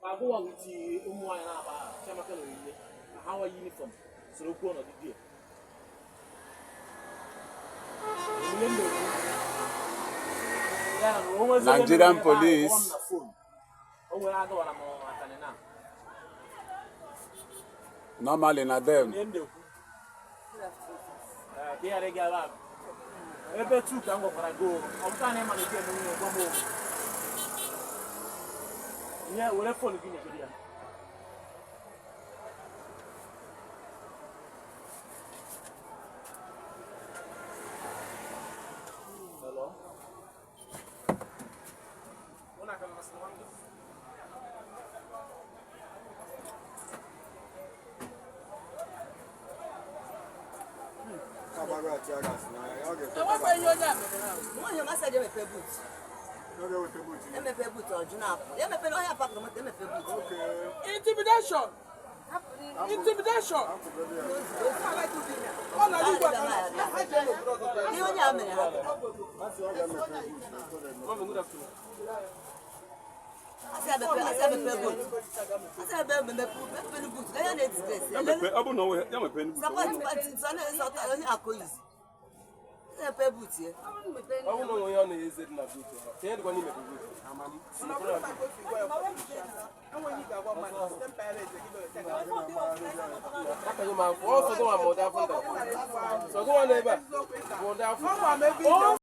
Ka agụwa wuti ụmụ nwaanyị na-aba Chiamaka na Onyinye ka ha nwa uniform soro kwuo ọnọdụ di ya. Ihe m na-ekwu. Ya na o nwezi onye Nigerian mere ebe ahụ, police. kpọọ m na phone. O nwere agawara m Atani na. Normally na them. Ihe m na-ekwu. Ee, ka ị ghara ịga ebe a. Ebe tu ka m gwakwara gị o. Ọ bụkwa na ị ma na ị ga-eme nwunye gwa m o. Ihe were phone gị nyegoro ya. Hello? Enwekwa ihe onye a mere ha. Nwaanyị ọmasị eji emepe boot. Emepe boot ọjụ na-apụ. Ya mepere ọhịa pakụrụ moto emepe boot. Intimidation. Intimidation. Ọ na igwe ka na ha ji elu obodo ọzọ. Ihe onye a mere ha. Asị emepe asị emepe boot. Asị emepe emepe emepe boot. Na ya na-eti Ya mepee, ọ bụrụ na o nwe- ya mepee nnukwu. Sapọtụ pati sọ na-esọta onye akụ izi. Emepe boot ya. Ọ bụrụ na o nwe onye ọ na-eze dị na buutu ha, tinye dịkwa n'ime buutu. Akaghị m afọ, ọ sọ gị nwa ma ụdị afọ nta. Sọ gị nwa nọ ebe a, bụ ụdị afọ.